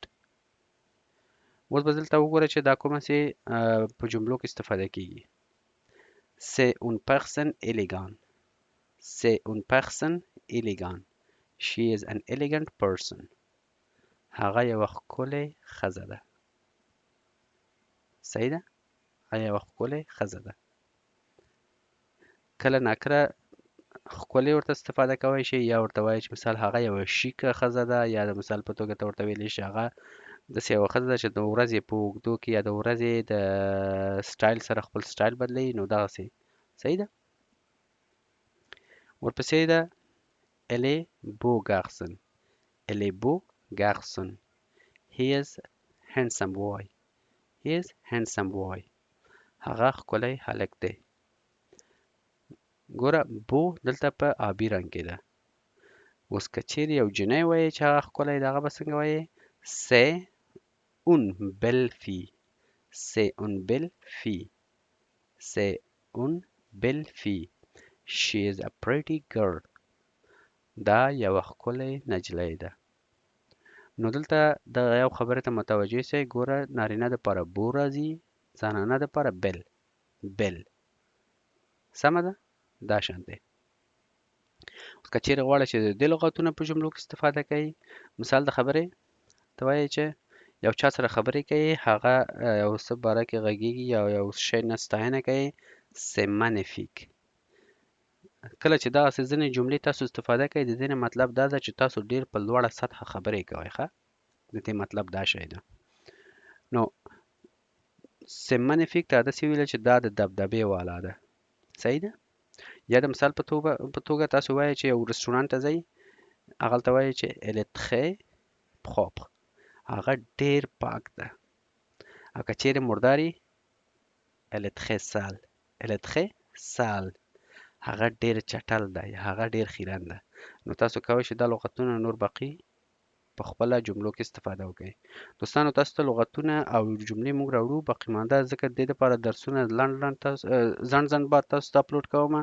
Speaker 1: اوس به دلته وګورئ چې دا کومه سي په جملو کې استفاده کیږي. C'est une personne élégante. C'est une personne élégante. She is an elegant person. هغه یوه ښکلې ښځه ده. صحیح ده، هغه یوه ښکلې ښځه ده. کله ناکله ښکلې ورته استفاده کوی شي، یا ورته وایي چې مثال هغه یوه شیکه ښځه ده، یا د مثال په توګه ته ورته ویلی شي هغه داسې یوه ښځه ده چې د ورځې په اوږدو کې یا د ورځې د سټایل سره خپل سټایل بدلوي، نو دغسې. صحیح ده. ورپسې ده Elle est beau garçon. Elle est beau garçon. He is handsome boy. He is handsome boy. هغه ښکلی هلک دی. ګوره بو دلته په آبي رنګ کې ده. اوس که چیرې یو جنۍ وایې چې هغه ښکلی ده، هغه به څنګه وایې؟ C'est une belle fille. C'est une belle fille. C'est une belle fille. She is a pretty girl. دا یوه ښکلې نجلۍ ده. نو دلته دغه یو خبرې ته متوجه سئ، ګوره نارینه دپاره بو راځي، زنانه دپاره بل، بل. سمه ده، دا شان دی. اوس که چیرې غواړئ چې د دې لغتونه په جملو کې استفاده کوئ، مثال د خبرې ته وایي چې یو چا سره خبرې کوي، هغه یو څه باره کې غږیږي یا یو شی نه ستاینه کوي، c'est magnifique. کله چې دغسې ځینې جملې تاسو استفاده کوئ، د دې نه مطلب دا ده چې تاسو ډېر په لوړه سطحه خبرې کوئ. ښه، د دې مطلب دا شی ده. نو c'est magnifique ته داسې ویل چې دا د دبدبې والا ده. صحیح ده. یا د مثال په توګه تاسو وایئ چې یو رستورانت ته ځئ، هغلته وایئ چې elle est très propre، هغه ډېر پاک ده. او که چیرې مرداري، elle est très sale، elle est très sale، هغه ډیر چټل ده یا هغه ډیر خیرن ده. نو تاسو کولی شئ دا لغتونه نور باقي په خپله جملو کې استفاده وکړئ. دوستانو تاسو ته لغتونه او جملې موږ راوړو باقي مانده، ځکه دې لپاره درسونه لنډ لنډ تاسو ځنډ ځنډ بعد تاسو ته اپلوډ کوم،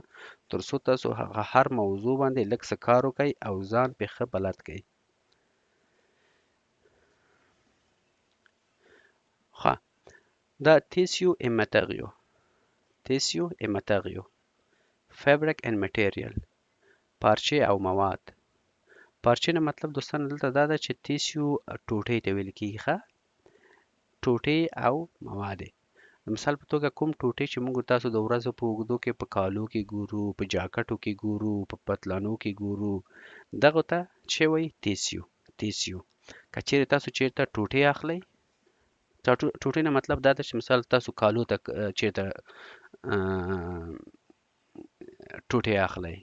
Speaker 1: تر څو تاسو هغه هر موضوع باندې لږ څه کار وکړئ او ځان پرې ښه بلد کړئ. ښه، دا tissu e matériaux، tissu e matériaux، fabric and material، پارچې او مواد. پارچې نه مطلب دوستانو دلته دا ده چې tissu ټوټې ته ویل کېږي. ښه، ټوټې او مواد. د مثال په توګه کوم ټوټې چې موږ تاسو د ورځو په اوږدو کې په کالو کې ګورو، په جاکټو کې ګورو، په پتلانو کې ګورو، دغه ته چې وایي tissu. tissu که چیرې تاسو چیرته ټوټې اخلئ، ټوټې نه مطلب دا ده چې مثال تاسو کالو ته چیرته ټوټې اخلئ،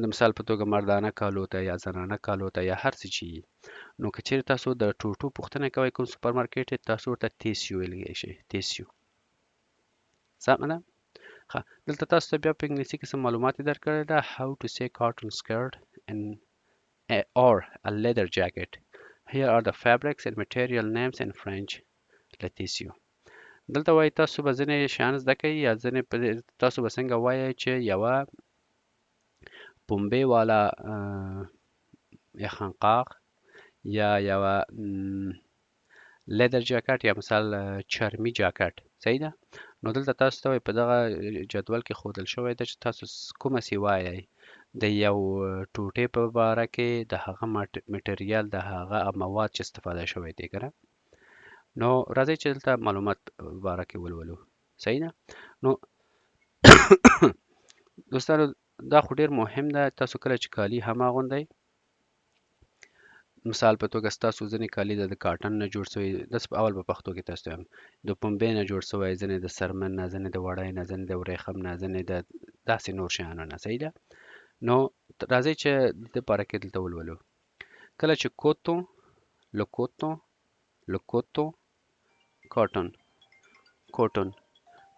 Speaker 1: د مثال په توګه مردانه کالو ته یا زنانه کالو ته یا هر څه چې، نو که چیرې تاسو د ټوټو پوښتنه کوئ کوم سوپر مارکیټ، تاسو ورته tissu ویلی شئ. tissu سمه ده؟ ښه، دلته تاسو ته بیا په انګلیسي کې څه معلومات یې درکړی ده. How to say cotton skirt and or a leather jacket. Here are the fabrics and material names in French. Le tissu. دلته وایي تاسو به ځینې شیان زده کوئ یا ځینې تاسو به څنګه وایئ چې یوه پنبې والا یا خنقاق یا یوه leather jacket یا مثال چرمي جاکټ، صحیح ده؟ نو دلته تاسو ته وایي په دغه جدول کې ښودل شوی ده چې تاسو کومه سی وایئ د یو ټوټې په باره کې، د هغه material، د هغه مواد چې استفاده شوی دی که نه. نو راځئ چې دلته معلومات باره کې ولولو، صحیح ده؟ نو دوستانو دا خو ډیر مهم ده، تاسو کله چې کالي هم اغوندئ، مثال په توګه ستاسو ځینې کالي د کاټن نه جوړ شوي، داسې په اول په پښتو کې تاسو ته وایم، د پنبې نه جوړ شوی، ځینې د څرمن نه، ځینې د وړۍ نه، ځینې د ورېښم نه، ځینې د داسې نور شیانو نه، صحیح ده؟ نو راځئ چې د دې باره کې دلته ولولو. کله چې coton، le coton، le coton، cotton، cotton،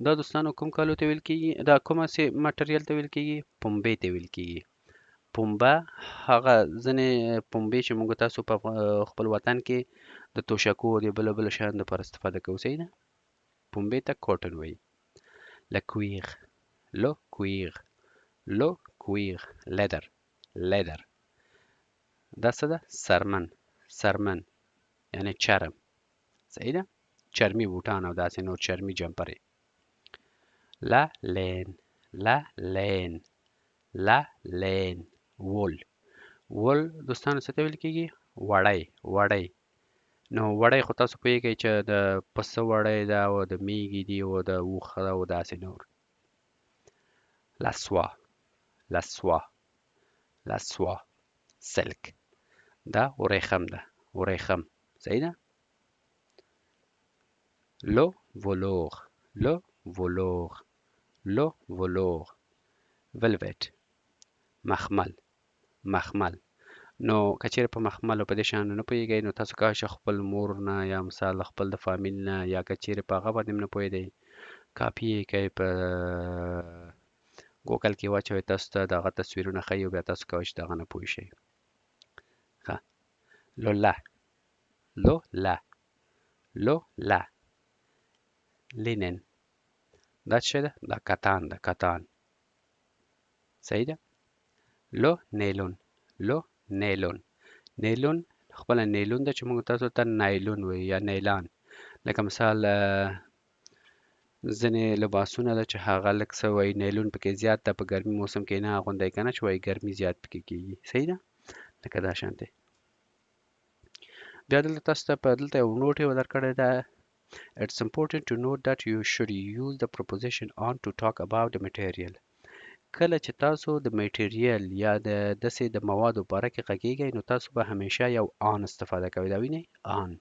Speaker 1: دا دوستانو کوم کالو ته ویل کېږي؟ دا کومه سي material ته ویل کېږي؟ پنبې ته ویل کېږي. پنبه هغه ځینې پنبې چې موږ تاسو په خپل وطن کې د توشکو او د بلو بلو شیانو لپاره استفاده کوو، صحیح ده؟ پنبې ته coton وایي. Le cuir، le cuir، le cuir، leather، leather، دا څه ده؟ څرمن، څرمن یعنی چرم، صحیح ده؟ چرمي بوټان او داسې نور چرمي جمپرې. La laine، la laine، la laine، wool، wool دوستانو څه ته ویل کېږي؟ وړۍ، وړۍ. نو وړۍ خو تاسو پوهېږئ چې د پسه وړۍ ده او د میږي دي او د اوښ ده او داسې نور. La soie، la soie، la soie، silk، دا ورېښم ده، ورېښم، صحیح ده؟ Le velours، le velours، le velours، velvet، مخمل، مخمل. نو که چیرې په مخمل او په دې شیانو نه پوهېږئ، نو تاسو کولی شئ خپل مور نه یا مثال خپل د فامیل نه یا که چیرې په هغه باندې هم نه پوهېدئ، کاپي یې کړئ، په ګوګل کې واچوئ، تاسو ته د هغه تصویرونه ښیي او بیا تاسو کولی شئ د هغه نه پوه شئ. ښه، le lin، le lin، le lin، linen، دا څه شی ده؟ دا کتان ده، کتان، صحیح ده؟ le nylon، le nylon، nylon خپله نیلون ده چې موږ تاسو ته نایلون وایو یا نیلان. لکه مثال ځینې لباسونه ده چې هغه لږ څه وایي نیلون پکې زیات ده، په ګرمي موسم کې نه اغوندی که نه چې وایي ګرمي زیات پکې کېږي، صحیح ده؟ لکه دا شان دی. بیا دلته تاسو ته په دلته یو note یې درکړی ده. It's important to note that you should use the preposition on to talk about the material. کله چې تاسو د material یا د داسې د موادو په باره کې غږیږئ، نو تاسو به همیشه یو en استفاده کوئ. دا وینئ en.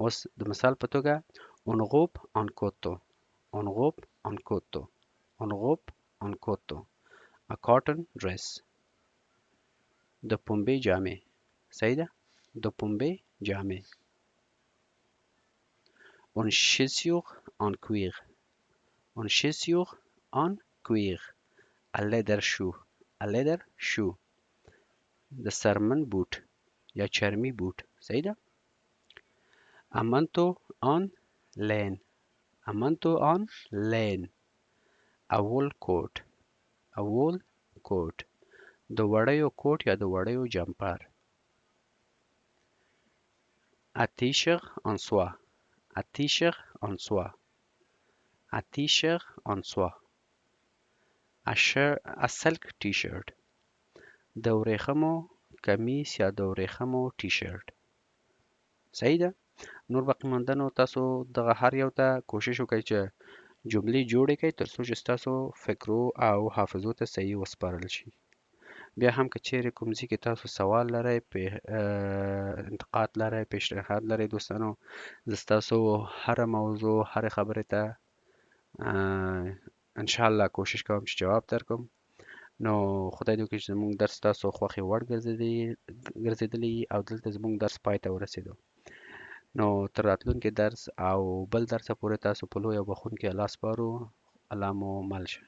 Speaker 1: اوس د مثال په توګه une robe en coton، une robe en coton، une robe en coton، a cotton dress، د پنبې جامې، صحیح ده؟ د پنبې جامې. Une chaussure en cuir، une chaussure en cuir. A leather shoe. A leather shoe. د څرمن بوټ یا چرمي بوټ. صحیح ده. A manteau en laine. A manteau en laine. A wool coat. A wool coat. د وړیو کوټ یا د وړیو جمپر. A t-shirt en soie. A t-shirt en soie. A t-shirt en soie. A silk t-shirt. د وریښمو کمیس یا د وریښمو ټي شرټ. صحیح ده. نور باقي ماندنو تاسو دغه هر یو ته کوشش وکړئ چې جملې جوړې کړئ تر څو چې ستاسو فکرو او حافظو ته صحیح وسپارل شي. بیا هم که چیرې کوم ځای کې تاسو سوال لرئ، انتقاد لرئ، پیشنهاد لرئ دوستانو، زه ستاسو هره موضوع هرې خبرې ته انشاءالله کوشش کوم چې جواب درکړم. نو خدای دې وکړي چې زموږ درس ستاسو خوښې وړ ګرځېدلی او دلته زموږ درس پای ته ورسېدو. نو تر راتلونکي درس او بل درس پورې تاسو په لوی او بخښونکي الله سپارو. الله مو مل شه.